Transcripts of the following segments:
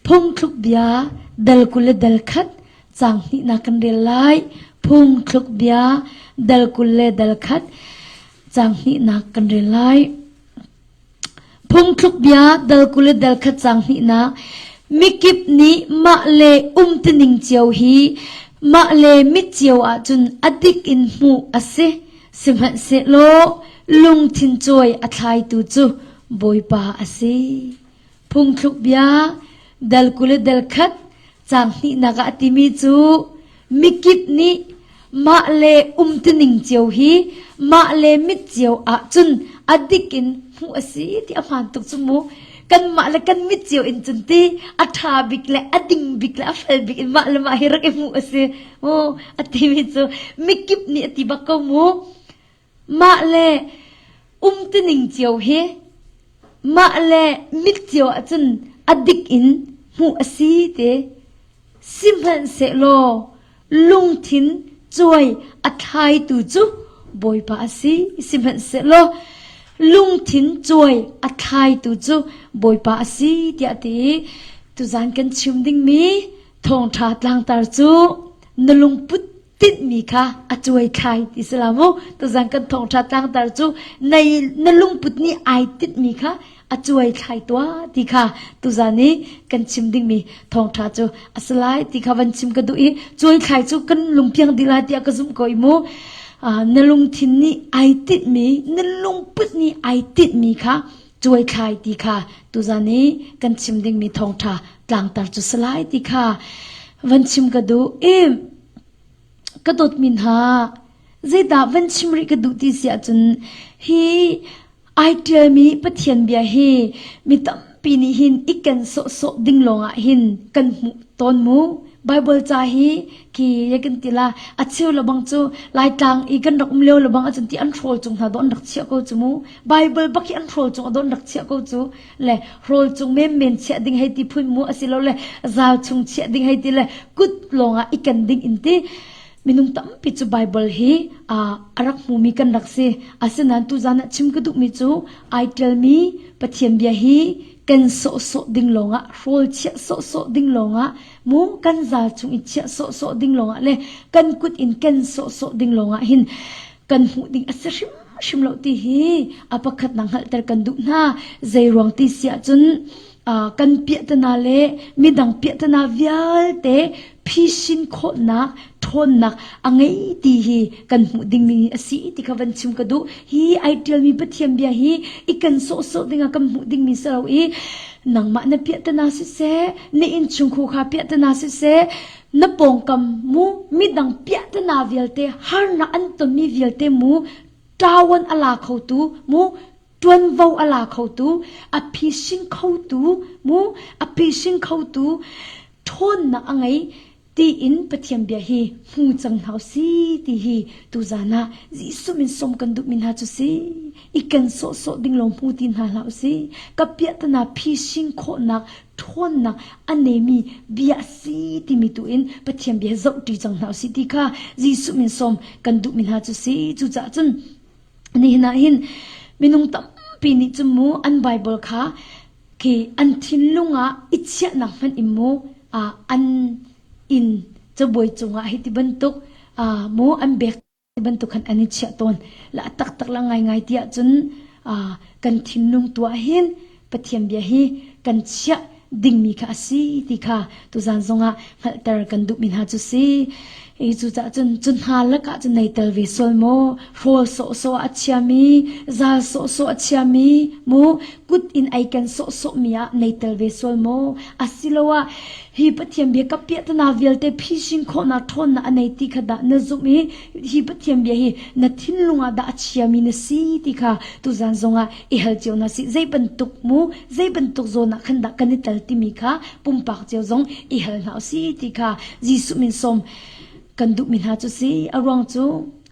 Phungthluk bia dal 20 le dal khat caang hnihnak kan rel lai. Phungthluk bia dal 20 le dal khat caang hnihnak kan rel lai. Phungthluk bia dal 20 le dal khat caang hnihnak mikip nih mah le umtuning cio hi mah le mit cio ahcun a dik in hmuh a si. Sihmanhsehlaw lungthin cawi a thlaitu cu Bawipa a si. Phungthluk bia dal 20 le dal khat caang hnihnak ah a timi cu mikip nih mah le umtuning cio hi mah le mit cio ahcun a dik in hmuh a si ti a hmaan tuk cu mu. Kanmah le kan mit cio in cun ti a ṭha bik le a ding bik le a fel bik in mah le mah hi rak i hmuh a si. Mu a timi cu mikip nih a ti bak ko mu. Mah le umtuning cio hi mah le mit cio ahcun a dik in hmuh a si ti. Sihmanhsehlaw lungthin cuai a thlaitu cu Bawipa a si. Sihmanhsehlaw lungthin cuai a thlaitu cu Bawipa a si tiah a ti i tuzan kan chim dingmi thawngṭha tlangtar cu na lungput tinhmi kha a cuai thlai ti si la mu. Tuzan kan thawngṭha tlangtar cu nei na lungput nih ai tinhmi kha a cuai thlai tuah ti kha tuzan i kan chim dingmi thawngṭha cu a si lai ti kha van chim ka duh i cuai thlai cu kan lungpiang dih lai tiah ka zumh ko i mu. Na lungthin nih ai tinhmi na lungput nih ai tinhmi kha cuai thlai ti kha tuzan i kan chim dingmi thawngṭha tlangtar cu si lai ti kha van chim ka duh i ka dawtmi hna zeidah van chim rih ka duh ti si ahcun hi ai ṭialmi Pathian bia hi mi tampi nih hin i ken sawhsawh ding lawngah hin kan hmuh tawn mu. Bible ca hi khi ya kan ti la a cheu lebang cu Laitlang i kan rak um lio lebang ahcun ti an hrawl cung hna dawh an rak chiah ko cu mu. Bible bak hi an hrawl cung a dawh an rak chiah ko cu. Le hrawl cung menmen chiah ding hei ti phun mu asilole zal chung chiah ding hei ti le kut lawngah i ken ding in ti minung tampi cu Bible hi a rak hmumi kan rak si. Asinain tuzan ah chim ka duhmi cu ai ṭialmi Pathian bia hi kan sawhsawh ding lawngah hrawl chiah sawhsawh ding lawngah mu kan zal chung i chiah sawhsawh ding lawngah le kan kut in ken sawhsawh ding lawngah hin kan hmuh ding a si hrimhrim lo ti hi a pakhatnak hngalhter kan duh hna. Zei ruang ti si ahcun kan piahtana le midang piahtana vialte phisin khawhnak ṭhawnnak a ngei ti hi kan hmuh dingmi a si ti kha van chim ka duh. Hi ai ṭialmi Pathian bia hi i kan sawhsawh dingah kan hmuh dingmi si lo i nangmah na piahtana siseh, na innchungkhar kha piahtana siseh, na pawngkam mu midang piahtana vialte harnak an tonmi vialte mu ṭawan a la khotu mu ṭuanvo a la khotu a phisin khotu mu a phisin khotu ṭhawnnak a ngei tiin Pathian bia hi hmu cang hna si ti hi tuzan ah Jesuh min sawm kan duhmi hna cu si i kan sawhsawh ding lawng hmu ti hna hlah usih ka piahtana phisin khawhnak ṭhawnnak a neimi bia a si timi tu in Pathian bia zohṭi cang hna usih ti kha Jesuh min sawm kan duhmi hna cu si cucaah cun nihin ah hin minung tampi nih cun mu an Bible kha khi an thinlung ah i chiahnak hmanh in mu an inn cabuai cungah hi ti bantuk mu an bek ti bantuk khan an i chiah tawn la taktak la ngaingai ti ahcun kan thinlung tu ah hin Pathian bia hi kan chiah dingmi kha a si ti kha tuzan zongah hngalhter kan duhmi hna cu si. I cucaah cun cu hna lakah cun nei tel ve sual maw? Hrawl sawhsawh a chiami, zal sawhsawh a chiami, mu kut in ei ken sawhsawhmi ah nei tel ve sual maw? Asiloah hi Pathian bia ka piahtana vialte phisin khawhnak ṭhawnnak a nei ti kha dah na zumh i hi Pathian bia hi na thinlung ah dah a chiami na si ti kha tuzan zongah i hal cio hna sih. Zei bantuk mu zei bantuk zawn ah khan dah kan i tel timi kha pumpak cio zong i hal hna usih ti kha Jesuh min sawm kan duhmi hna cu si. A ruang cu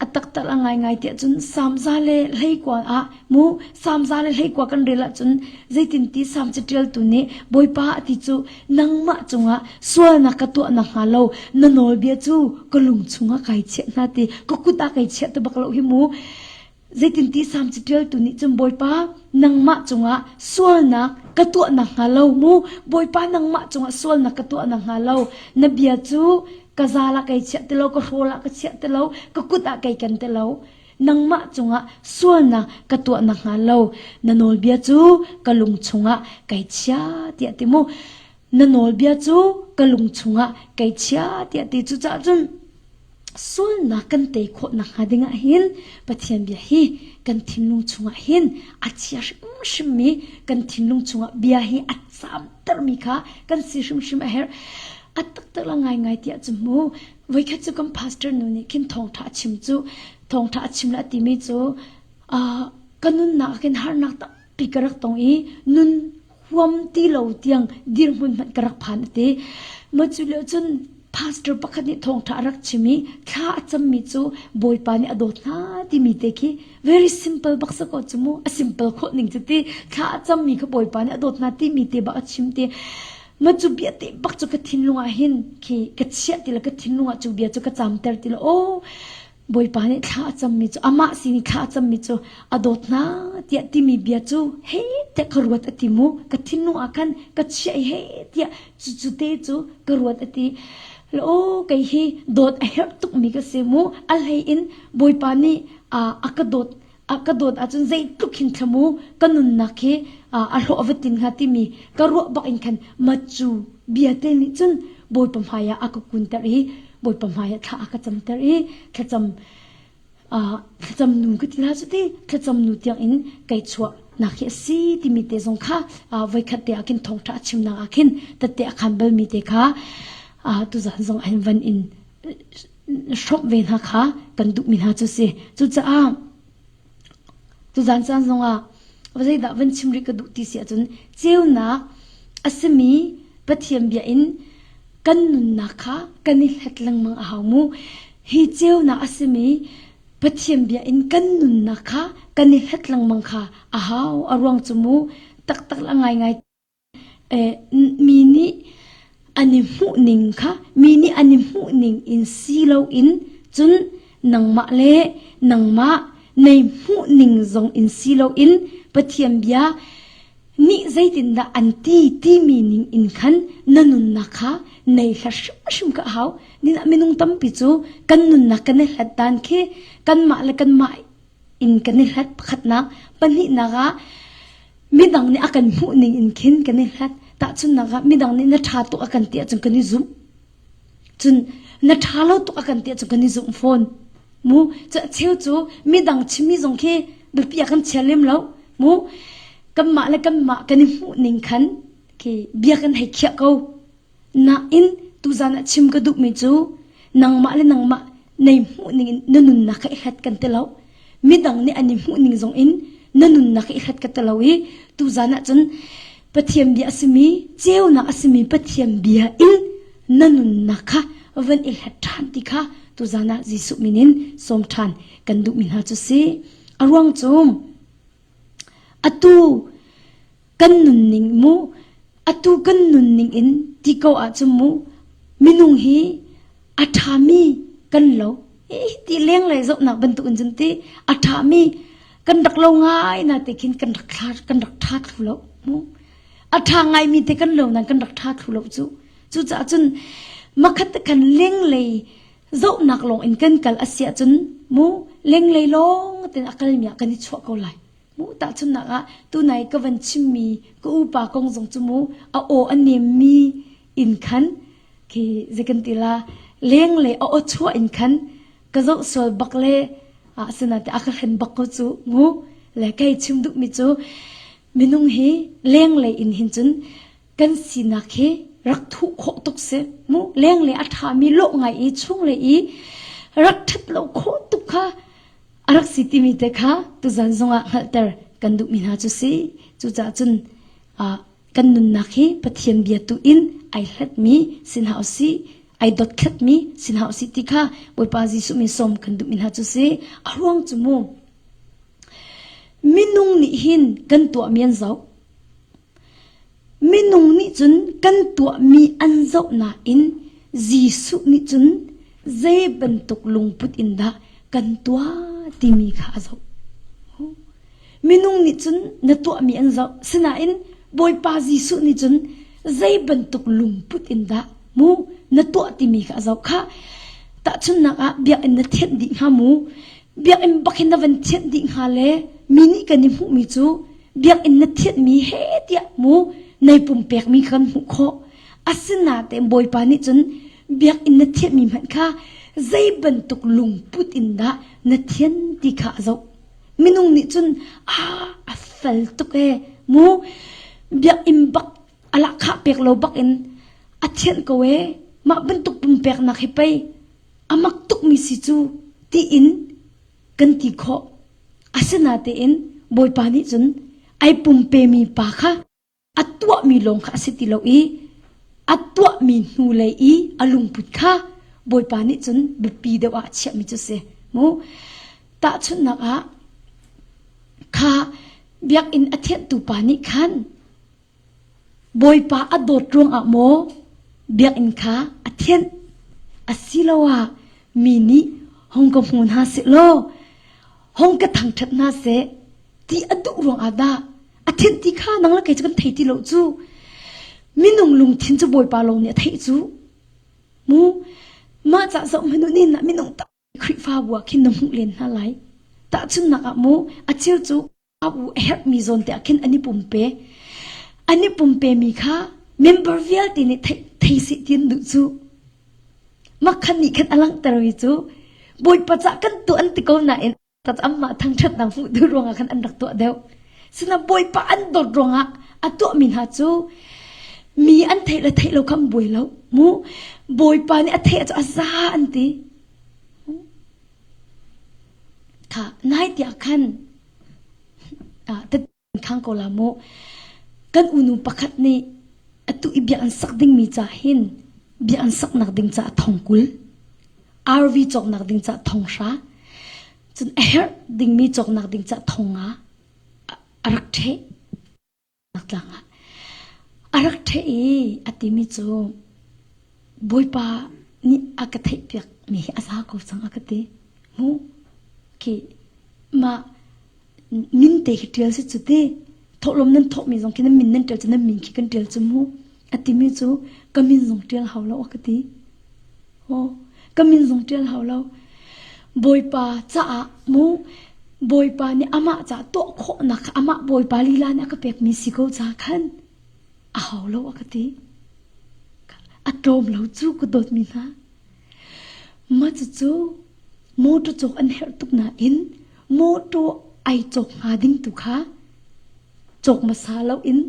a taktak a ngaingai tiah cun samza le hleikua ah mu samza le hleikua kan rel ahcun zeitin ti sam catialtu nih Bawipa a ti cu nangmah cungah sualnak ka tuah nakhnga lo na nawlbia cu ka lung chungah kai chiah hna ti ka kut ah kai chiah te bak lo hi mu. Zeitinti Salm caṭialtu nih cun Bawipa nangmah cungah sualnak ka tuah nakhnga lo mu Bawipa nangmah cungah sualnak ka tuah nakhnga lo na bia cu ka zal ah kai chiah ti lo ka hrawl ah ka chiah ti lo ka kut ah kai ken ti lo nangmah cungah sualnak ka tuah nakhnga lo na nawlbia cu ka lung chungah kai chia tiah ti mu na nawlbia cu ka lung chungah kai chia tiah ti cucaah cun sualnak kan tei khawh nakhnga ding ah hin Pathian bia hi kan thinlung chungah hin a chia hrimhrimmi kan thinlung chungah bia hi a caamtermi kha kan si hrimhrim a herh. A taktak la ngaingai tiah cu mu voikhat cu kan pastor nu nih khin thawngṭha a chim cu thawngṭha a chim la timi cu ka nunnak ah khin harnak tampi ka rak tong i nun huam ti lo tiang dirhmun hmanh ka rak phan a ti. Mah cu lio cun pastor pakhat nih thawngṭha a rak chim i thla a cammi cu Bawipa nih a dawt hna timi te khi very simple bak si ko cu mu a simple khawh ning cu ti thla a cammi kha Bawipa nih a dawt hna timi te bak a chim ti ma cu bia te bak cu ka thinlung ah hin khi ka chiah ti le ka thinlung ah cu bia cu ka camter ti le aw Bawipa nih thla a cammi cu amah sin i thla a cammi cu a dawt hna tiah timi bia cu he tiah ka ruat a ti mu ka thinlung ah khan ka chiah i he tiah cucu te cu ka ruat a ti aw kei hi dawt a herh tukmi ka si mu a hlei in Bawipa nih a ka dawt a ka dawt ahcun zeitluk hin thlamu ka nunnak hi a hlawh a va tin hnga timi ka ruah bak in khan macu bia te nih cun Bawipa hmai ah a ka kunter i Bawipa hmai ah thla a ka camter i thlacam thlacam nu ka ti la cu ti thlacam nu tiang in kai chuah nak hi a si timi te zong kha voikhat te ah khin thawngṭha a chimnak ah khin tette a khan balmi te kha tuzan zong an van in hrawmh ve hna kha kan duhmi hna cu si. Cucaah tuzan caan zongah zeidah van chim rih ka duh ti si ahcun ceunak a simi Pathian bia in kan nunnak kha kan i hlet lengmang a hau mu. Hi ceunak a simi Pathian bia in kan nunnak kha kan i hlet lengmang kha a hau. A ruang cu mu taktak le a ngaingai Mi nih an i hmuhning kha mi nih an i hmuhning in si loin cun nangmah le nangmah nei hmuhning zong in si loin Pathian bia nih zeitindah an ti timi ning in khan na nunnak kha nei hlat hrimhrim ka hau. Ninah minung tampi cu kan nunnak kan i hlat dan khi kanmah le kanmah in kan i hlat pakhatnak pahnihnak ah midang nih a kan hmuh ning in khin kan i hlat tahchunhnak ah midang nih na ṭha tuk a kan ti ahcun kan i zumh cun na ṭha lo tuk a kan ti ahcun kan i zumh fawn mu cu cheu cu midang chimmi zong khi biapi ah kan chia lem lo mu kanmah le kanmah kan i hmuh ning khan khi bia kan hei khiah ko Nain tuzan ah chim ka duhmi cu nangmah le nangmah nei hmuh ning in na nunnak kha i hlat kan ti lo. Midang nih an i hmuh ning zong in na nunnak kha i hlat ka ti lo i tuzan ah cun Pathian bia a simi ceunak a simi Pathian bia in na nunnak kha van i hlat ṭhan ti kha tuzan ah Jesuh min in sawm ṭhan kan duhmi hna cu si. A ruang cu Atu kan nunning mu, atu kan nunning in ti ko ahcun mu, minung hi a ṭhami kan lo. Hi ti lenglei zohnak bantuk in cun ti a ṭhami kan rak lo ngai na te khin kan rak thla kan rak ṭha thlu lo mu. A ṭha ngaimi te kan lo nain kan rak ṭha thlu lo cu. Cucaah cun makhat te khan lenglei zohnak lawng in kan kal a si ahcun mu lenglei lawng tein a kalmi ah kan i chuah ko lai mu tahchunhnak ah tunai ka van chimmi ka upa kong zong cu mu a aw a nemmi in khan khi zei kan ti la lenglei a aw chuah in khan ka zoh sual bak le asinain a ka hlen bak ko cu mu le kai chim duhmi cu minung hi lenglei in hin cun kan sinak hi rak thuh khawh tuk si mu lenglei a ṭhami lawh ngai i chunglei i rak ṭhat lo khawh tuk kha a rak si timi te kha tuzan zongah hngalhter kan duhmi hna cu si cucaah cun kan nunnak hi Pathian bia tu in ai hlatmi si hna usih ai dothlatmi si hna usih ti kha Bawipa Jesuh min sawm kan duhmi hna cu si a ruang cu mu minung nih hin kan tuahmi an zoh Minung nih cun kan tuahmi an zoh nain Jesuh nih cun zei bantuk lungput in dah kan tuah timi kha a zoh. Minung nih cun na tuahmi an zoh. Sinain Bawipa Jesuh nih cun zei bantuk lungput in dah mu na tuah timi kha a zoh khah. Tahchunhnak ah biakinn na thianh dih hnga mu. Biakinn bak hin na van thianh dih hnga le mi nih kan i hmuhmi cu biakinn na thianhmi he tiah mu nei pumpekmi kha kan hmuh khawh. Asinain Bawipa nih cun biakinn na thianhmi hmanh kha zei bantuk lungput in dah na thian ti kha a zoh. Minung nih cun a a fel tuk ee mu biakinn bak a lahkhah pek lo bak in a thianh ko ee mah bantuk pumpeknak hi pei a mak tukmi si cu tiin kan ti khawh. Asinain Bawipa nih cun ai pumpemi pa kha a tuahmi lawng kha a si ti lo i a tuahmi hnulei i a lungput kha Bawipa nih cun biapi deuh ah a chiahmi cu si mu. Tahchunhnak ah kha biakinn a thianhtu pa nih khan Bawipa a dawt ruangah maw biakinn kha a thianh asiloah mi nih hung ka hmu hna seh law hung ka thangṭhat hna seh ti a duh ruangah dah a thianh ti kha nang le kei cu kan thei ti lo cu minung lungthin cu Bawipa lawng nih a theih cu mu mah ca zoh hmanh u nin ah minung tam Khrihfabu ah khin na hmuh len hna lai tahchunhnak ah mu a cheu cu a u a herhmi zawn te ah khin an i pumpe an i pumpe mi kha member vialte nih thei thei seh ti an duh cu makhan nih khan a langhter mi cu Bawipa cah kan tuah an ti ko nain amah thangṭhatnak hmuh duh ruangah khan an rak tuah deuh. Sinain Bawipa an dawt ruangah a tuahmi hna cu mi an theih le theih lo kha an buai lo. Mu Bawipa nih a theih cu a za an ti. Kha nai tiah khan khang ko la mu. Kan unu pakhat nih atu i bia an sak dingmi ca hin bia an saknak ding ca thong 20 RV cawknak ding ca thong hra cun a herh dingmi cawknak ding ca thong nga a rak ṭheh tlang ah a rak ṭheh i a timi cu Bawipa nih a ka theihpiak mi hi a za ko cang a ka ti mu khi mah min te khi ṭial si cu ti thawhlawm nan thawhmi zong khi nan min nan ṭial cu nan min khi kan ṭial cu mu a timi cu ka min zong ṭial hau lo a ka ti oh ka min zong ṭial hau lo Bawipa caah mu Bawipa nih amah ca tuah khawhnak kha amah Bawipa lila nih a ka pekmi si ko ca khan a hau lo a ka ti a tlawm lo cu ka dawtmi hna mah cucu motor cawk an herh tuk nain motor ai cawk hnga ding tu kha cawk hmasa loin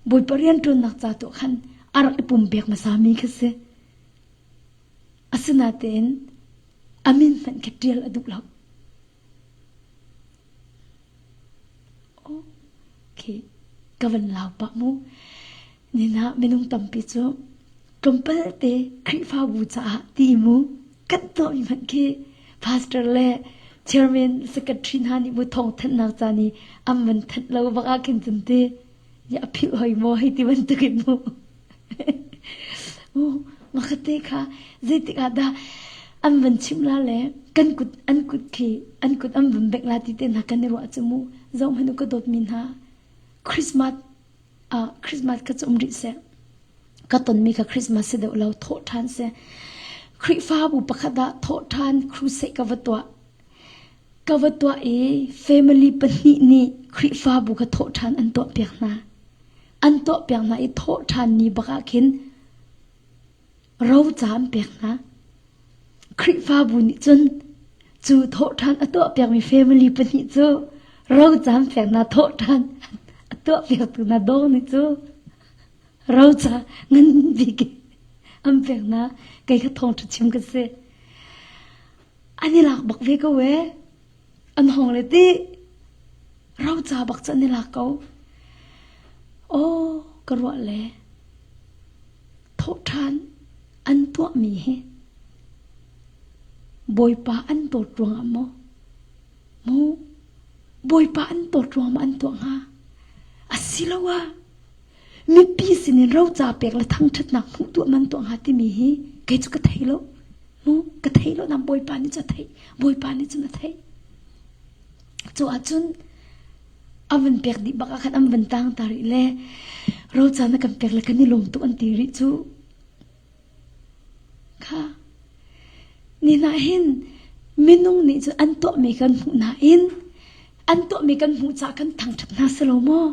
Bawipa rianṭuannak ca tu khan a rak i pumpek hmasa mi kha si. Asinain a min hmanh kha ṭial a duh lo. Okay, ka van lau pah mu. Nina minung tampi cu tlawmpal te Khrihfabu caah ti mu kan tuahmi hmanh khi pastor le chairman secretary hna nih mu thawng thanhnak ca nih an van thanh lo bak ah khin cun ti ya a philh hoi maw hei ti bantuk in mu mu makate kha zeitik ah dah an van chim la le kan kut an kut khi an kut an van bek la ti te hna kan i ruah cu mu zoh hmanh u ka dawtmi hna Christmas ah Christmas kha cu um rih seh. Ka tonmi kha Christmas si deuh lo thawh ṭhan si. Khrihfabu pakhat ah thawh ṭhan crusade ka va tuah. Ka va tuah i family pahnih nih Khrihfabu kha thawh ṭhan an tuah piak hna. An tuah piak hna i thawh ṭhan ni bak ah khin roca an pek hna. Khrihfabu nih cun cu thawhṭhan a tuahpiakmi family pahnih cu roca an pek hna thawhṭhan a tuahpiaktu hna dawng nih cu roca ngan bik an pek hna kei kha thawngṭha chim ka si. An i lak bak ve ko ee. An hong le ti roca bak cu an i lak ko. Aw ka ruah le thawhṭhan an tuahmi hi Bawipa an dawt ruangah maw mu Bawipa an dawt ruangah maw an tuah hnga asiloah mipi sinin roca pek le thangṭhatnak hmuh tuah man tuah hnga timi hi kei cu ka thei lo mu ka thei lo na Bawipa nih cu a theih Bawipa nih cun a theih cu ahcun. A van pek dih bak ah khan an van tang ta rih le roca na kan pek le kan i lawm tuk an ti rih cu. Kha ni hna hin minung nih cun an tuahmi kan hmuh nain an tuahmi kan hmuh caah kan thangṭhat hna si lo maw?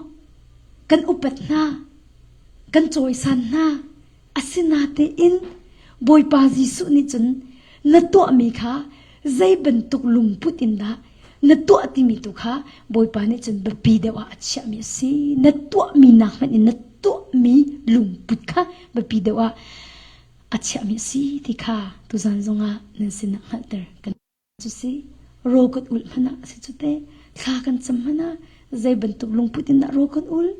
Kan upat hna, kan cawisan hna. Asinatein Bawipa Jesuh nih cun na tuahmi kha zei bantuk lungput in dah na tuah timi tu kha Bawipa nih cun biapi deuh ah a chiahmi a si. Na tuahmi nak hmanh in na tuahmi lungput kha biapi deuh ah a chiahmi a si ti kha tuzan zongah nan sinah hngalhter kan cu si. Raw kan ulh hmanh ah a si cu te. Thla kan cam hmanh ah zei bantuk lungput in dah raw kan ulh?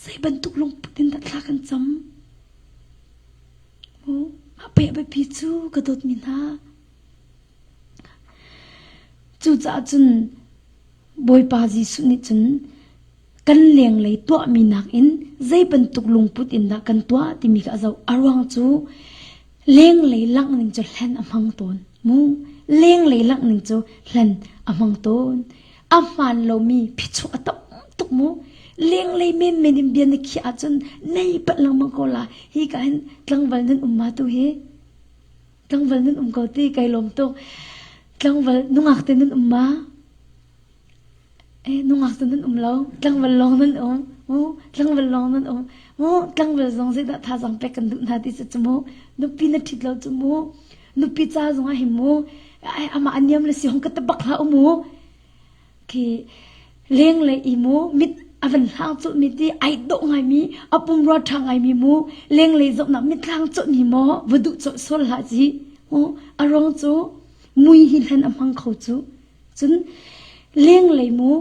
Zei bantuk lungput in dah thla kan cam? Mah pei a biapi cu ka dawtmi hna. Cucaah cun Bawipa Jesuh nih cun kan lenglei tuahmi nakin zei bantuk lungput in dah kan tuah timi kha a zoh. A ruang cu lenglei langh ning cu hlen a hmang tawn. Mu lenglei langh ning cu hlen a hmang tawn. A hmaan lomi phichuak a tam tuk mu. Lenglei menmen in bia na khiah ahcun nei palh lengmang ko la. Hi ka hin tlangval nan um ma tu hi. Tlangval nan um ko ti kai lawm tuk. Tlangval nungak te nan um ma? Eh nungak cu nan um lo. Tlangval lawng nan um. Mu tlangval lawng nan um. Mu tlangval zong zeidah thazaang pek kan duh hna ti si cu mu. Nupi na ṭhit lo cu mu. Nupi ca zong ah hin mu. Ai amah a niam le si hong ka tabak hlah u mu. Khi lenglei i mu mit a van hlang colhmi ti ai dawh ngaimi a pumrua ṭha ngaimi mu lenglei zohnak mitthlang colhmi maw va duh colh sual hlah ci mu a ruang cu mui hi hlen a hmang kho cu cun lenglei mu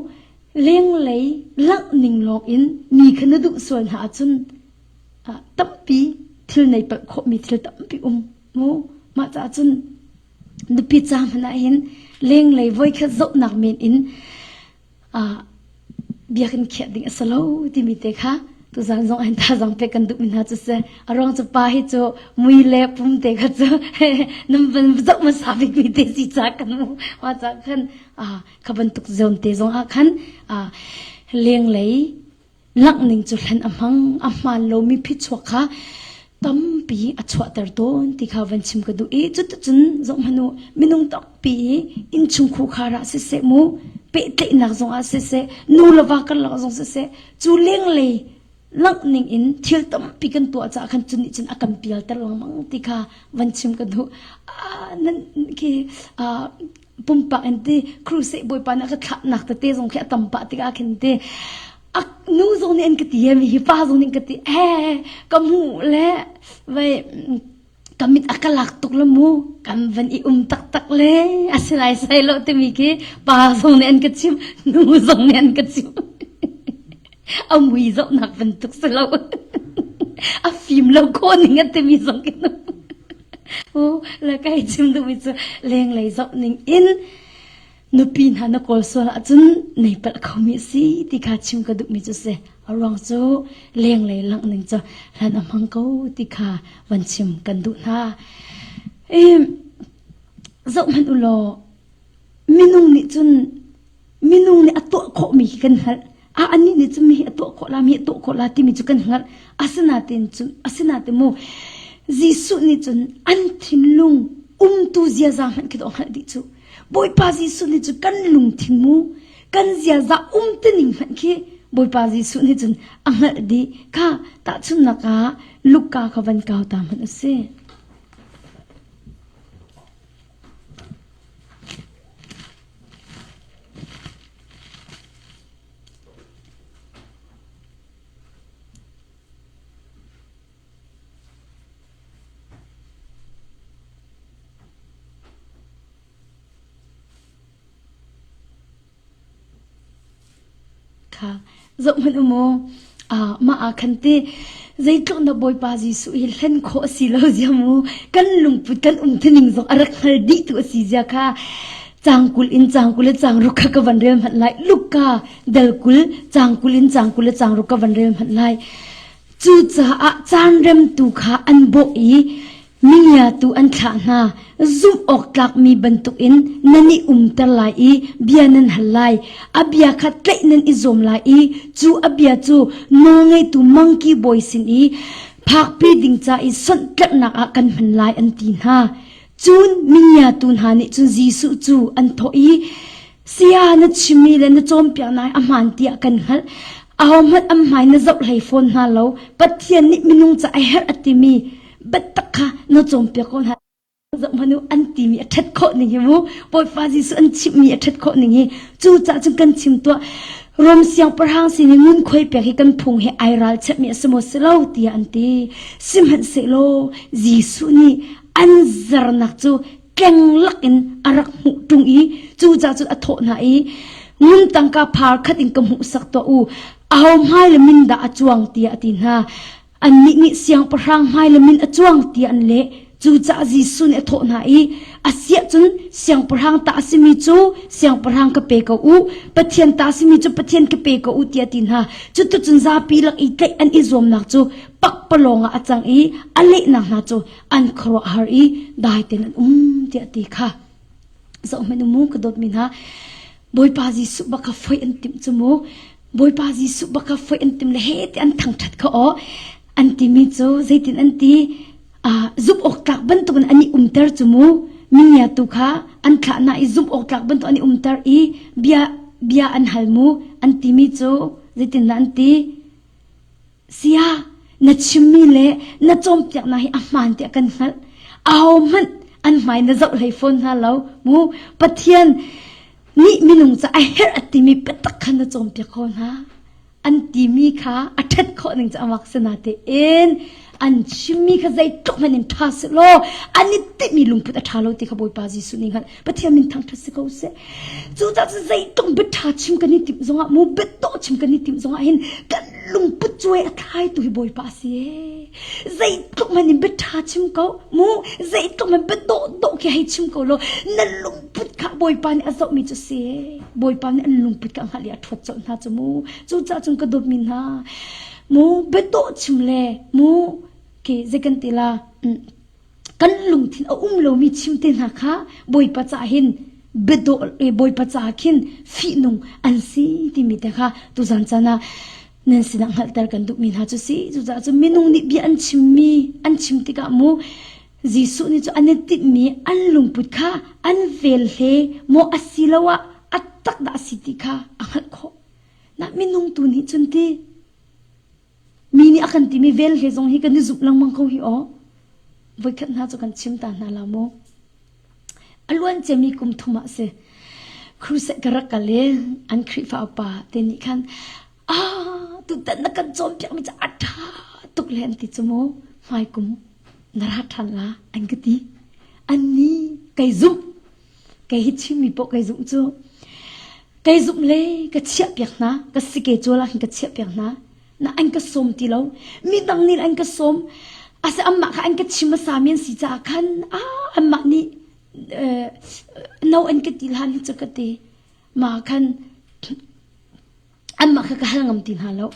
lenglei langh ning lawng in mi kha na duh sual hna ahcun tampi thil nei palh khawhmi thil tampi um mu mah caah cun nupi ca hmanh ah hin lenglei voikhat zohnak men in biakinn khiah ding a si lo timi te kha tuzan zong hin thazaang pek kan duhmi hna cu si a ruang cu pa hi cu mui le pum te kha cu nan van zoh hmasa bikmi te si ca kan mu wa ca khan kha bantuk zawn te zong ah khan lenglei Langh ning cu hlen a hmang, a hmaan lomi phichuak kha tampi a chuahter tawn ti kha van chim ka duh i cuticun zohhmanh u minung tampi i innchung khukhar ah siseh mu pehtlaihnak zong ah siseh nu le va karlak zong siseh cu lenglei langh ning in thil tampi kan tuah caah khan cu nih cun a kan pialter lengmang ti kha van chim ka duh. Ah, nan khi ah, pumpak in ti crusade bawipa nih a ka thlahnak tete zong khi a tam pah tikah khin ti a nu zong nih an ka ti mi hi pa zong nih an ka ti eh ka hmuh le vai ka mit a ka lak tuk le mu kan van i um taktak le asinai sai lo timi khi pa zong nih an ka chim nu zong nih an ka chim a mui zohnak bantuk si lo a fim lo ko ning a timi zong khi la kai chim duhmi cu lenglei zoh ning in nupi hna na kawl sual ahcun nei palh khomi a si ti kha chim ka duhmi cu si. A ruang cu lenglei langh ning cu hlan a hmang ko ti kha van chim kan duh hna. I zoh hmanh u law minung nih cun minung nih a tuah khawhmi hi kan hngalh a anih nih cun mi hi a tuah khawh la mi a tuah khawh la timi cu kan hngalh asinain cun asinain mu Jesuh nih cun an thinlung umtu ziaza hmanh khi dawh hngalh dih cu Bawipa Jesuh nih cun kan lungthin mu kan ziaza umtuning hmanh khi Bawipa Jesuh nih cun a hngalh dih kha tahchunhnak ah Luka kha van kau ta hmanh a si. Kha zohhmanh u mu. Ah, mah ah khan ti zeitluk na Bawipa Jesuh hi hlen khawh a si lo zia mu. Kan lungput kan umtuning zong a rak hngal dih tu a si zia kha cang 20 in cang 20 le cang ruk kha ka van rel hmanh lai. Luka dal 20 cang 20 in cang 20 le cang ruk ka van rel hmanh lai. Cucaah caan remtu kha an bawh i. Mingiatu an thlah hna. Zumh awk tlakmi bantukin nan i umter lai i bia nan hal lai. A bia kha tlaih nan i zuam lai i cu a bia cu nawlngeitu mangki bawi sin i phakpi ding ca i sonhtlerhnak ah kan hman lai an ti hna. Cun mingiatu hna nih cun Jesuh cu an thawh i, Saya na chimmi le na cawnpiaknak hi a hmaan tiah kan hngalh. Ahohmanh an hmai na zoh hlei fawn hna lo. Pathian nih minung ca a herh a timi biatak kha na cawnpiak ko hna. Zoh hmanh u, an timi a ṭhat khawh ning hi mu. Bawipa Jesuh an chimhmi a ṭhat khawh ning hi. Cucaah cun kan chim tuah. Rom siangpahrang sin i ngunkhuai pek hi kan phung he ai ralchanhmi a si maw si lo tiah an ti. Sihmanhsehlaw Jesuh nih an zernak cu tleng lakin a rak hmuh ṭung i cucaah cun a thawh hna i ngun tangka phar khat in ka hmuhsak tuah u aho hmai le min dah a cuang tiah a ti hna annih nih siangpahrang hmai le min a cuang tiah an leh cucaah Jesuh nih a thawh hna i a siah cun siangpahrang ta a simi cu siangpahrang ka pe ko u Pathian ta a simi cu Pathian ka pe ko u tiah a ti hna cuticun zapi lak i tlaih an i zuamnak cu pakpalawng ah a cang i a lehnak hna cu an khuaruahhar i dai tein an um tiah ti kha zoh hmanh mu ka dawtmi hna Bawipa Jesuh bak kha foih an timh cu mu Bawipa Jesuh bak kha foih an timh le he ti an thangthat kha aw an timi cu zeitin an ti zumh awk tlak bantukin an i umter cu mu mingia tu kha an thlah na i zumh awk tlak bantuk an i umter i bia bia an hal mu an timi cu zeitin dah an ti Saya, na chimmi le na cawnpiaknak hi a hmaan tiah kan hngalh. Ahohmanh an hmai na zoh hlei fawn hna lo. Mu Pathian nih minung ca a herh a timi biatak kha na cawnpiak ko hna. An timi kha a ṭhat khawh ning cu a mak si natein an chimmi kha zeitluk hmanh in ṭha sehlaw an i timhmi lungput a ṭha lo ti kha Bawipa Jesuh nih hngalh. Pathian min thangṭhat si ko seh. Cucaah cun zeitluk biaṭha chim kan i timh zongah mu biadawh chim kan i timh zongah hin kan lungput cuai a thlaitu hi Bawipa a si ee. Zeitluk hmanh in biaṭha chim ko mu zeitluk hmanh biadawh dawh khi hei chim ko law na lungput kha Bawipa nih a zohmi cu si ee. Bawipa nih an lungput kha a hngalh i a ṭhuat colh hna cu mu. Cucaah cun ka dawtmi hna mu biadawh chim le mu ke zei kan ti la kan lungthin a um lomi chim te hna kha Bawipa caah hin biadawh Bawipa caah khin fihnung an si timi te kha tuzan caan ah nan sinah hngalhter kan duhmi hna cu si cucaah cun minung nih bia an chimmi an chim tikah mu Jesuh nih cu an i tinhmi an lungput kha an vel hle maw asiloah a tak dah a si ti kha a hngalh khawh na minung tu nih cun ti Mi nih a kan timi velhle zong hi kan i zumh lengmang ko hi aw. Voikhat hna cu kan chim ta hna la mu. A luan ciami kum thum ah si. Crusade ka rak kal i an Khrihfa upa te nih khan ah tutan na kan cawnpiakmi cu a ṭha tuk le an ti cu mu. Hmai kum na ra ṭhan la an ka ti. Anni kei zumh. Kei hi chimmi poh kei zumh cu. Kei zumh le ka chiah piak hna, ka sike cual ah khin ka chiah piak hna. Na an ka sawm ti lo. Midang nih an ka sawm. Ase anmah kha an ka chim hmasa mi an si caah khan ah anmah nih no an ka ti hlan hi cu ka ti. Ma khan anmah kha ka hal ngam ti hna lo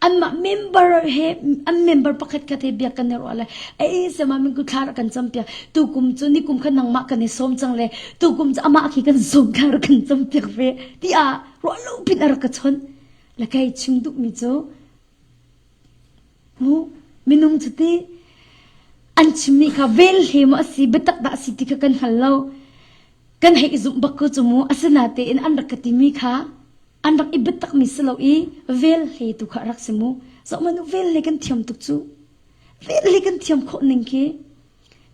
anmah member he an member pakhat khat he biak kan i ruah le ei sama min ku thla kan cam piak tu kum cu ni kum kha nangmah kan i sawm cang le tu kum cu amah khi kan sawm thla kan cam piak ve tiah ruah lo pin a rak ka chawnh le kai chim duh mi cu mu minung cu ti an chimmi kha vel hle maw a si biatak dah a si ti kha kan hngal lo kan hei i zumh bak ko cu mu asinatein an rak ka timi kha an rak i biatakmi si lo i vel hle tu kha rak si mu zohmanh u vel hle kan thiam tuk cu vel hle kan thiam khawh ning khi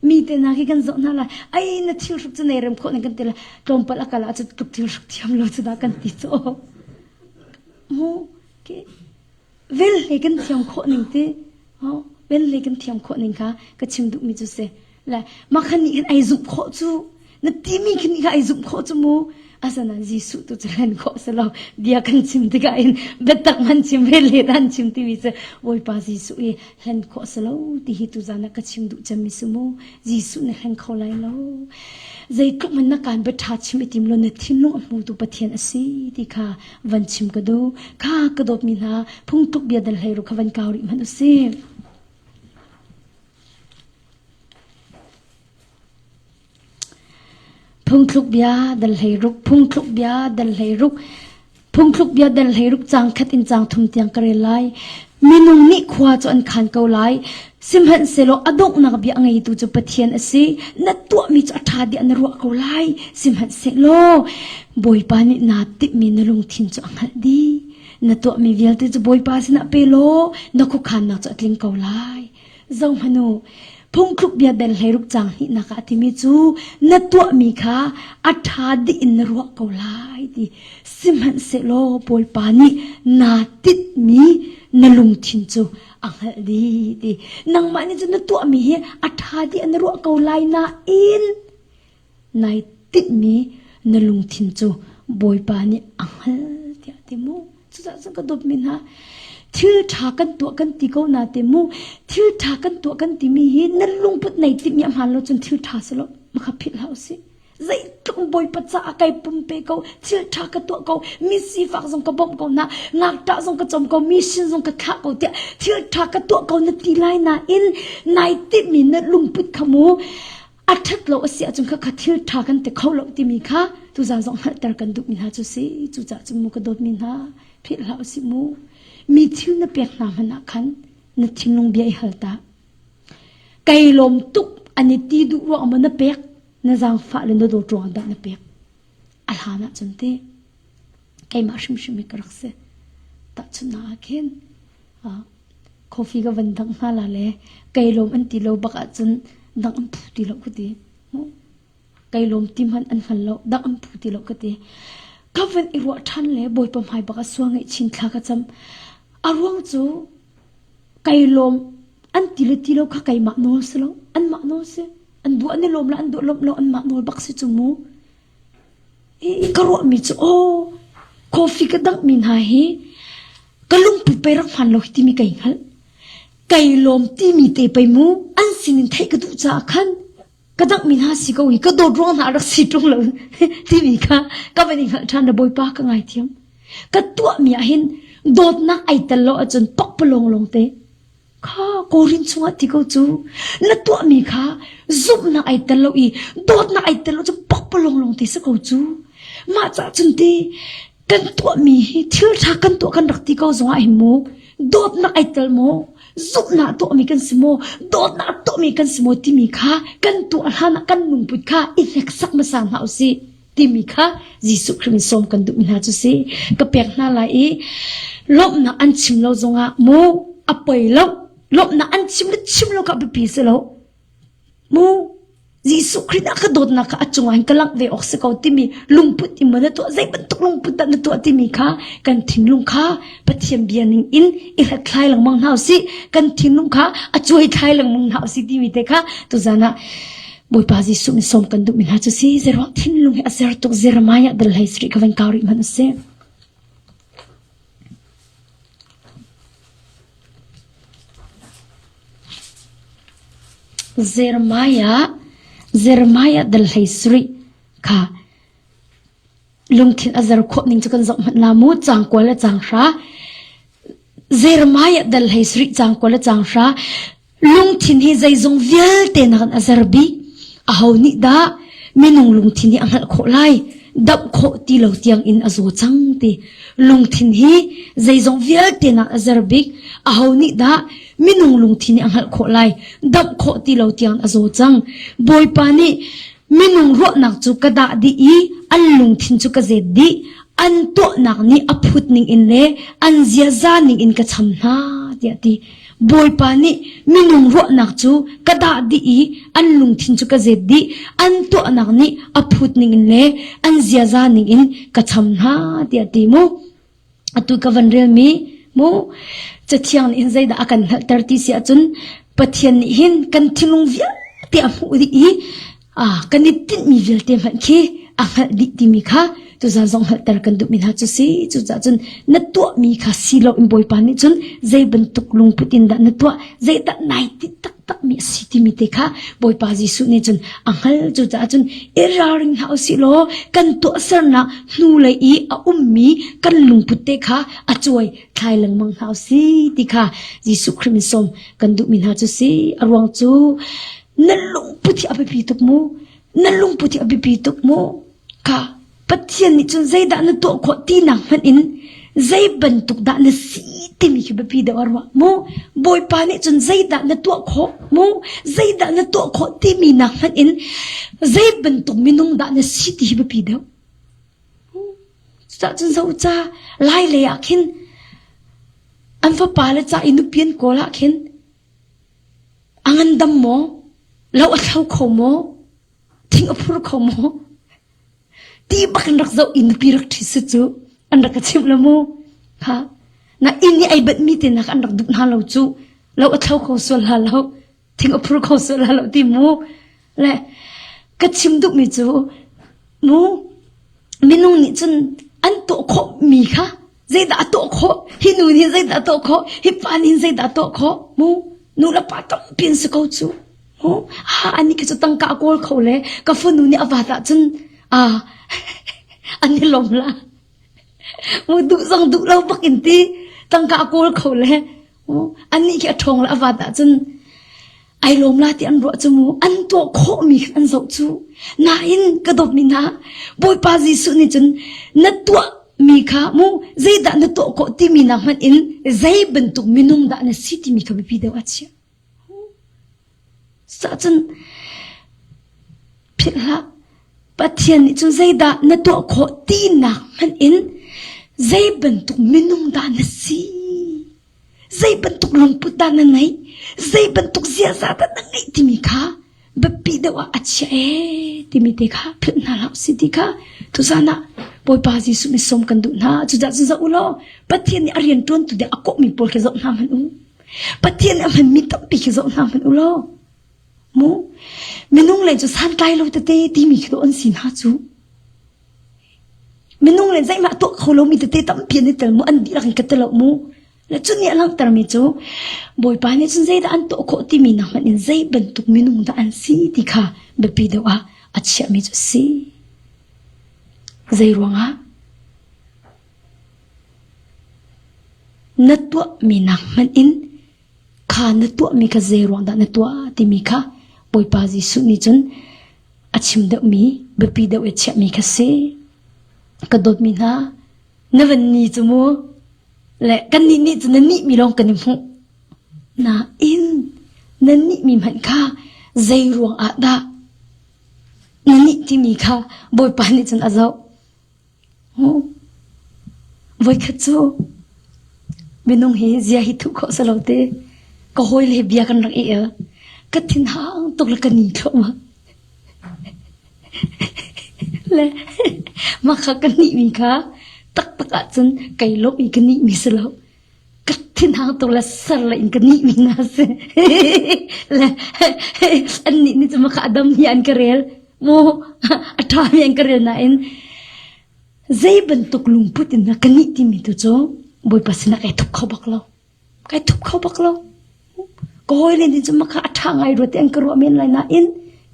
mi te hna khi kan zoh hna lai ai na thil hruk cu nei rem khawh ning kan ti lai tlawmpal a kal ah cu tluk thil hruk thiam lo cu dah kan ti cu mu ke vel hle kan thiam khawh ning ti vel hle kan thiam khawh ning kha ka chim duhmi cu si Le mah khan nih khan ai zumh khawh cu na timi khin nih kha ai zumh khawh cu mu asana Jesuh tu cu hlen khawh si lo bia kan chim tikah in biatak man chim ve le dan chim timi cu Bawipa Jesuh i hlen khawh si lo ti hi tuzan ah ka chim duh cemmi si mu Jesuh na hlen kho lai lo zeitluk man na kaan bia ṭha chim i tim lo na thinlung a hmutu Pathian a si ti kha van chim ka duh kha ka dawtmi hna phungtluk bia dal hlei ru kha van kau rih hmanh u sih. Phungthluk bia dal 16, phungthluk bia dal 16, phungthluk bia dal 16 caang khat in caang thum tiang ka rel lai. Minung nih khua cu an khan ko lai. Sihmanhsehlaw a donghnak bia a ngeitu cu Pathian a si. Na tuahmi cu a ṭha dih na ruah ko lai. Sihmanhsehlaw Bawipa nih naa timhmi na lungthin cu a hngalh dih. Na tuahmi vialte cu Bawipa sinah pe law na khuakhannak cu a tling ko lai. Zohhmanh u, phungthluk bia bel 16 caang hnihnak ah a timi cu na tuahmi kha a ṭha dih in na ruah ko lai ti. Sihmanhsehlaw Bawipa nih naa tinhmi na lungthin cu a hngalh dih ti. Nangmah nih cun na tuahmi hi a ṭha dih na ruah ko lai nain nai tinhmi na lungthin cu Bawipa nih a hngalh tiah a ti mu. Cucaah cun ka dawtmi hna, thil ṭha kan tuah kan ti ko na te mu. Thil ṭha kan tuah kan timi hi na lungput nei timhmi a hmaan lo cun thil ṭha si lo. Makha philh hlah usih. Zeitluk Bawipa caah kai pumpe ko, thil ṭha ka tuah ko, mi sifak zong ka bawmh ko hna, ngakṭah zong ka cawm ko, mi sin zong ka thlah ko tiah thil ṭha ka tuah ko na ti lai nain nai timhmi na lungput kha mu a ṭhat lo a si ahcun khakha thil ṭha kan ti kho lo timi kha tuzaan zong hngalhter kan duhmi hna cu si. Cucaah cun mu ka dawtmi hna philh hlah usih mu. Mi thil na pek hna hmanh ah khan na thinlung bia i hal ta. Kai lawm tuk an i ti duh ruang maw na pek na zaangfah le na dawt ruang dah na pek. A hlan ah cun ti keimah hrimhrim hi ka rak si. Tahchunhnak ah khin coffee ka van dangh hna la le kai lawm an ti lo bak ahcun dangh an phu ti lo ka ti. Kai lawm ti hmanh an hngal lo dangh an phu ti lo ka ti. Ka van i ruah ṭhan le Bawipa hmai bak ah sual ngeih chin thla ka cam. A ruang cu kai lawm an ti le ti lo kha keimah nawl si lo anmah nawl si. An duh an i lawm la an duh lawmh lo anmah nawl bak si cu mu. I ka ruahmi cu aw coffee ka danghmi hna hi ka lungput pei rak hmaan lo hi timi kai hngalh. Kai lawm timi te pei mu an sinin theih ka duh caah khan ka danghmi hna si ko i ka dawt ruang hna rak si ṭung lo timi kha ka van i hngalh ṭhan na Bawipa ka ngaithiam. Ka tuahmi ah hin dawtnak ai tel lo ahcun pakpalawng lawng te Kha Korin chungah ti ko cu na tuahmi kha zumhnak ai tel lo i dawtnak ai tel lo cu pakpalawng lawng te si ko cu. Mah cah cun ti kan tuahmi hi thil ṭha kan tuah kan rak ti ko zongah hin mu dawtnak ai tel maw zumhnak tuahmi kan si maw dawtnak tuahmi kan si maw timi kha kan tuah hlan ah kan lungput kha i hneksak hmasa hna usih. timi kha Jesuh Khrih in sawm kan duhmi hna cu si. Ka pek hna lai i lawmhnak an chim lo zongah mu a poi lo. Lawmhnak an chim le chim lo kha biapi si lo. Mu Jesuh Khrih dah ka dawtnak kha a cungah hin ka langh ve awk si ko timi lungput in maw na tuah zei bantuk lungput dah na tuah timi kha kan thinlung kha Pathian bia ning in i hlathlai lengmang hna usih. Kan thinlung kha a cuai thlai lengmang hna usih timi te kha tuzan ah Bawipa Jesuh nih sawm kan duhmi hna cu si zeruang thinlung hi a ser tuk Jeremiah dal hlei sarih ka van kau rih hmanh a si. Jeremiah Jeremiah dal hlei sarih kha lungthin a zer khawh ning cu kan zoh hmanh la mu cang kual le cang hra Jeremiah dal hlei sarih cang kual le cang hra Lungthin hi zeizong vialte nakin a zer bik. Aho nih dah minung lungthin hi a hngalh khawh lai? Damh khawh ti lo tiang in a zaw cang ti. Lungthin hi zeizong vialte nak a zer bik. Aho nih dah minung lungthin hi a hngalh khawh lai? Damh khawh ti lo tiang a zaw cang. Bawipa nih minung ruahnak cu ka dah dih i an lungthin cu ka zet dih. An tuahnak nih a phut ning in le an ziaza ning in ka cham hna tiah ti. Bawipa nih minung ruahnak cu ka dah dih i an lungthin cu ka zet dih. An tuahnak nih a phut ningin le an ziaza ningin ka cham hna tiah ti mu. Atu ka van relmi mu Cathiang nih hin zeidah a kan hngalhter ti si ahcun Pathian nih hin kan thinlung vialte a hmuh dih i Ah, kan i tinhmi vialte hmanh khi a hngalh dih timi kha tuzaan zong hngalhter kan duhmi hna cu si. Cucaah cun na tuahmi kha si loin Bawipa nih cun zei bantuk lungput in dah na tuah, zeidah nai tinh taktakmi a si timi te kha Bawipa Jesuh nih cun a hngalh. Cucaah cun i ralring hna usih law kan tuahsernak hnulei i a ummi kan lungput te kha a cuai thlai lengmang hna usih ti kha Jesuh Khrih min sawm kan duhmi hna cu si. A ruang cu na lungput hi a biapi tuk mu. Na lungput hi a biapi tuk mu. Ka Pathian nih cun zeidah na tuah khawh tinak hmanh in zei bantuk dah na si timi khi biapi deuh a ruah mu. Bawipa nih cun zeidah na tuah khawh mu, zeidah na tuah khawh timi nak hmanh in zei bantuk minung dah na si ti hi biapi deuh. Cucaah cun zo ca lai lei ah khin an fapa le ca i nupi an kawl ah khin a ngandam maw, lo a thlo kho maw, thing a phur kho maw ti bak in rak zoh i nupi rak ṭhi si cu an rak ka chimh lo mu. Ha na inn i ai bat mi te nak an rak duh hna lo cu lo a thlo kho sual hla lo thing a phur kho sual hla lo ti mu le ka chim duhmi cu mu minung nih cun an tuah khawh mi kha zeidah a tuah khawh hi nu nih zeidah a tuah khawh hi pa nih zeidah a tuah khawh mu nu le pa tampi an si ko cu mu ha ani khi cu tangka a kawl kho le ka fanu nih a vat ahcun a an i lawm la mu duh zong duh lo bak in ti tangka a kawl kho le Annih khi a ṭhawng le a vat ahcun ai lawm la ti an ruah cu mu an tuah khawhmi khan an zoh cu. Nain ka dawtmi hna Bawipa Jesuh nih cun na tuahmi kha mu zeidah na tuah khawh timi nak hmanh in zei bantuk minung dah na si timi kha biapi deuh a chiah. Cucaah philh hlah. Pathian nih cun zeidah na tuah khawh tinak hmanh in zei bantuk minung dah na si? Zei bantuk lungput dah na ngeih? Zei bantuk ziaza dah na ngeih timi kha biapi deuh ah a chiah ee timi te kha philh hna hlah usih ti kha tuzan ah Bawipa Jesuh nih sawm kan duh hna. Cucaah cun zoh u law Pathian nih a rian ṭuantu ding a kawhmi pawl khi zoh hna hmanh u. Pathian a hmanmi tampi khi zoh hna hmanh u law mu minung le cu santlai lo tete timi khi an si hna cu minung le zeihmah tuah kho lomi tete tampi an i tel mu an dihlak in ka telo mu le cu nih a langhtermi cu Bawipa nih cun zeidah an tuah khawh timi nak hmanh in zei bantuk minung dah an si ti kha biapi deuh ah a chiahmi cu a si zei ruangah Na tuahmi nak hmanh in kha na tuahmi kha zei ruang dah na tuah timi kha Bawipa Jesuh nih cun a chim deuhmi biapi deuh i chiahmi kha si. Ka dawtmi hna, na van ni cu mu le kan nih nih cu na nihmi lawng kan i hmuh. Nain na nihmi hmanh kha zei ruang ah dah na nih timi kha Bawipa nih cun a zoh. Voikhat cu minung hi zia hi thuh khawh si lo te ka hawile he bia kan rak i el. Ka thinhang tuk le ka ni thluahmah. Le mah kha ka nihmi kha taktak ahcun kei lawmh i ka nihmi si lo. Ka thinhang tuk le ser le in ka nihmi hna si. Le annih nih cun mah kha a dam hi an ka rel. Mu a ṭhami an ka rel nain zei bantuk lungput in dah ka nih timi tu cu Bawipa sinah kai thup kho bak lo. Kai thup kho bak lo. Ka hawile nih cun mah kha a ṭha ngai rua ti an ka ruah men lai nain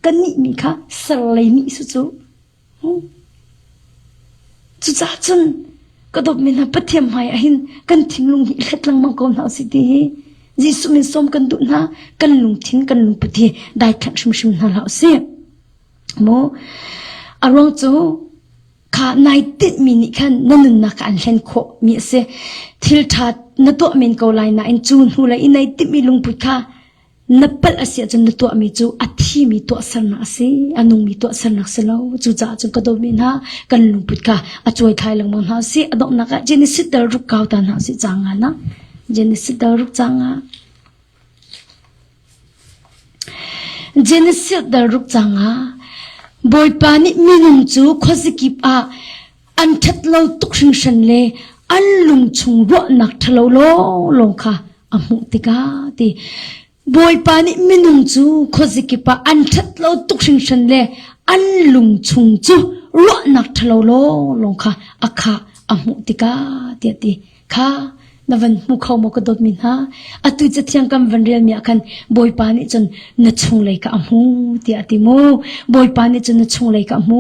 ka nihmi kha ser lei nih su cu. Cucaah cun ka dawtmi hna Pathian hmai ah hin kan thinlung hi i hlet lengmang ko hna usih ti hi Jesuh min sawm kan duh hna kan lungthin kan lungput hi daithlanh hrimhrim hna hlah usih. Mu a ruang cu kha nai tinhmi nih khan na nunnak kha an hlen khawh mi a si. Thil ṭha na tuah men ko lai nain cu hnu lei i nai timhmi lungput kha Na palh a si ahcun na tuahmi cu a thimi tuahsernak a si, a nungmi tuahsernak si lo. Cucaah cun ka dawtmi hna, kan lungput kha a cuai thlai lengmang hna usih. A donghnak ah Genesis dal ruk kau ta hna usih caang nga na. Genesis dal ruk caang nga. Genesis dal ruk caang nga. Bawipa nih minung cu khuazakip ah an ṭhat lo tuk hringhran le an lungchung ruahnak ṭhalo lawnglawng kha a hmuh tikah ti Bawipa nih minung cu khuazakip ah an ṭhat lo tuk hringhran le an lungchung cu ruahnak ṭhalo lawnglawng kha a khah a hmuh tikah tiah ti kha na van hmu kho maw ka dawtmi hna atu cathiang kan van relmi ah khan Bawipa nih cun na chunglei ka a hmu tiah a ti mu Bawipa nih cun na chunglei ka a hmu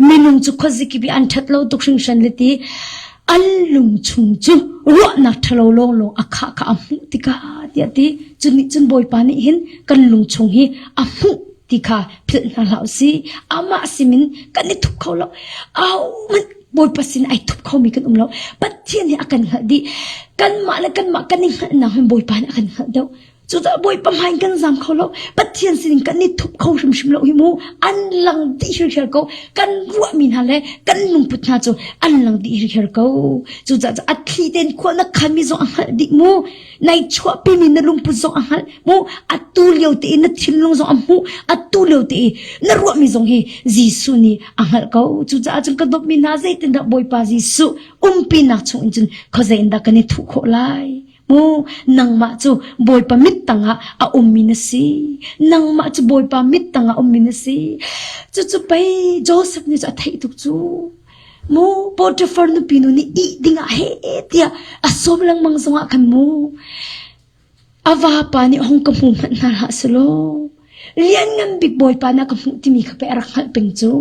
minung cu khuazikip i an ṭhat lo tuk hringhran le ti an lung chung cu ruahnak ṭhalo lawnglawng a khah kha a hmuh tikah tiah ti cu nih cun Bawipa nih hin kan lung chung hi a hmuh. ti kha philh hna hlah usih. Amah simin kan i thup kho lo. Ahohmanh Bawipa sin ai thup khomi kan um lo. Pathian nih a kan hngalh dih. Kanmah le kanmah kan i hngalhnak hin Bawipa nih a kan hngalh deuh. Cucaah Bawipa hmai in kan zam kho lo. Pathian sinin kan i thup kho hrimhrim lo hi mu. An lang dih hirhiar ko. Kan ruahmi hna le kan lungput hna cu an lang dih hirhiar ko. Cucaah a thli tein khua na khanmi zong a hngalh dih mu. Nai chuahpimi na lungput zong a hngalh mu. Atu lio te i na thinlung zong a hmuh. Atu lio te i na ruahmi zong hi Jesuh nih a hngalh ko. Cucaah cun ka dawtmi hna zeitindah Bawipa Jesuh umpinak chung in cun khuazei in dah kan i thuh khawh lai? Mu nangmah cu Bawipa mit tangah a ummi na si. Nangmah cu Bawipa mit tangah ummi na si. Cucu pei Joseph nih cu a theih tuk cu. Mu Potiphar nupi nu nih ih dingah he tiah a sawm lengmang zongah khan mu A vapa nih hung ka hmu hmanh hna hlah selaw lianngan bik Bawipa nih a ka hmuh timi kha pei a rak hngalh peng cu.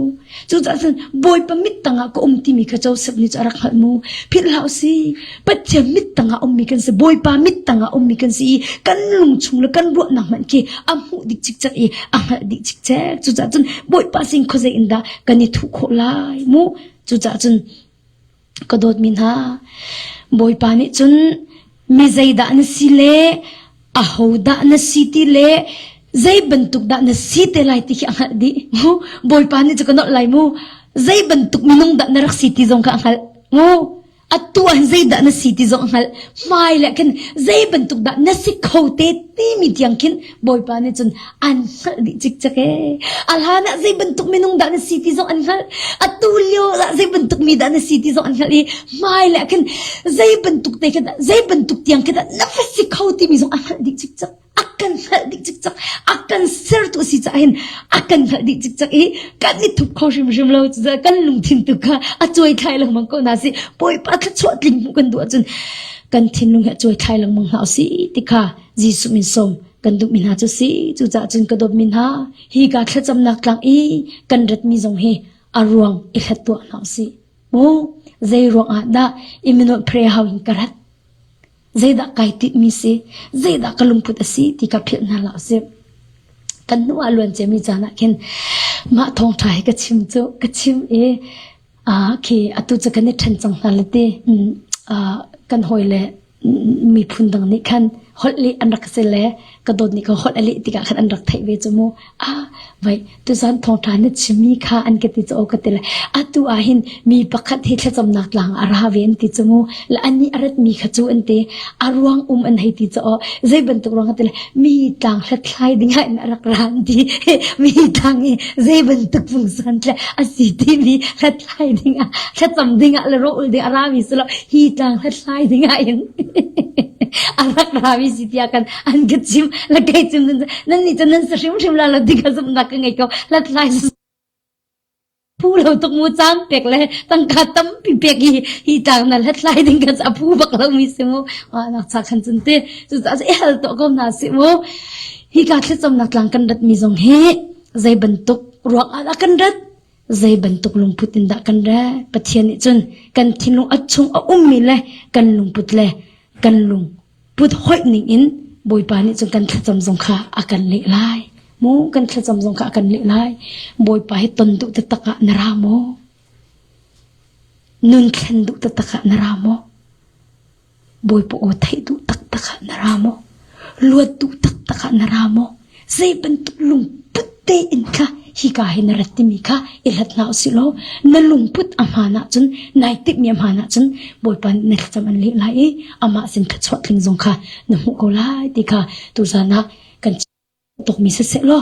Cucaah cun Bawipa mit tangah ka um timi kha Joseph nih cu a rak hngalh mu. Philh hlah usih. Pathian mit tangah ummi kan si. Bawipa mit tangah ummi kan si i kan lungchung le kan ruahnak hmanh khi a hmuh dih cikcek i a hngalh dih cikcek. Cucaah cun Bawipa sin khuazei in dah kan i thuh khawh lai mu. Cucaah cun Ka dawtmi hna, Bawipa nih cun mi zeidah na si le ahodah na si ti le zei bantuk dah na si te lai ti khi a hngalh dih. Bawipa nih cu ka nolh lai mu. Zei bantuk minung dah na rak si ti zong kha a hngalh. Mu atu ah zeidah na si ti zong a hngalh. Hmai le khin zei bantuk dah na si kho te timi tiang khin Bawipa nih cun an hngalh dih cikcek ee. A hlan ah zei bantuk minung dah na si ti zong an hngalh. Atu lio ah zei bantuk mi dah na si ti zong an hngalh i hmai le khin zei bantuk te khin zei bantuk tiang khin na va si kho timi zong a hngalh dih cikcek. A kan hngalh dih cikcek. A kan sertu a si caah hin a kan hngalh dih cikcek i kan i thup kho hrimhrim lo. Kan lungthin tu kha a cuai thlai lengmang ko hna si. Bawipa thluachuah tling hmuh kan duh ahcun kan thinlung hi a cuai thlai lengmang hna usih ti kha Jesuh min sawm kan duhmi hna cu si. Cucaah cun ka dawtmi hna, hi ka thlacamnak tlang i kan ratmi zong hi a ruang i hlat tuah hna usih. Mu, zei ruang ah dah Immanuel prayer hau in ka rat? Zeidah kai tinhmi si? Zeidah ka lungput a si ti ka philh hna hlah usih. Kan hnu ah luan ciami caan ah khin mah thawngṭha hi ka chim cu ka chim i Khi atu cu kan i ṭhen cang hna le ti kan hawile miphun dang nih khan holh leh an rak si le ka dawt nih ka holh a leh tikah khan an rak theih ve cu mu. Ah vai tuzan thawngṭha na chimmi kha an ka ti cu aw ka ti le atu ah hin mi pakhat hi thlacamnak tlang a ra ve an ti cu mu. Le anih a ratmi kha cu an ti a ruang um an hei ti cu aw zei bantuk ruang ka ti le mi tlang hlathlai dingah in a rak ra an ti mi tlang i zei bantuk pungsan tle a si timi hlathlai dingah thlacam dingah le rawh ul ding a rami si lo hi tlang hlathlai dingah in a rak rami si tiah kan an ka chim la kei chim nan nih cun nan si hrimhrim la lo ti ka zumhnak ka ngei ko hlathlai phu lo tuk mu caan pek le tangka tampi pek hi hi tlang na hlathlai ding kha a phu bak lo mi si mu nak cha khan cun te cu i hal to ko hna si mu hi ka thlacamnak tlang kan rat mi zong hi zei bantuk ruang ah dah kan rat zei bantuk lungput in dah kan rat pathian nih cun kan thinlung a chung a ummi le kan lungput le kan lung put hoih ning in Bawipa nih cun kan thlacam zong kha a kan leh lai mu kan thlacam zong kha a kan leh lai Bawipa hi ton duh taktak ah na ra maw nun thlen duh taktak ah na ra maw Bawipa aw theih duh taktak ah na ra maw? Luat duh taktak ah na ra maw? Zei bantuk lungput tein kha hika hi na rat timi kha i hlat hna usih law na lungput a hmaan ahcun nai timhmi a hmaan ahcun Bawipa nih na thlacam an leh lai i amah sin thluachuah tling zong kha na hmuh ko lai ti kha tuzan ah kan tukmi siseh law.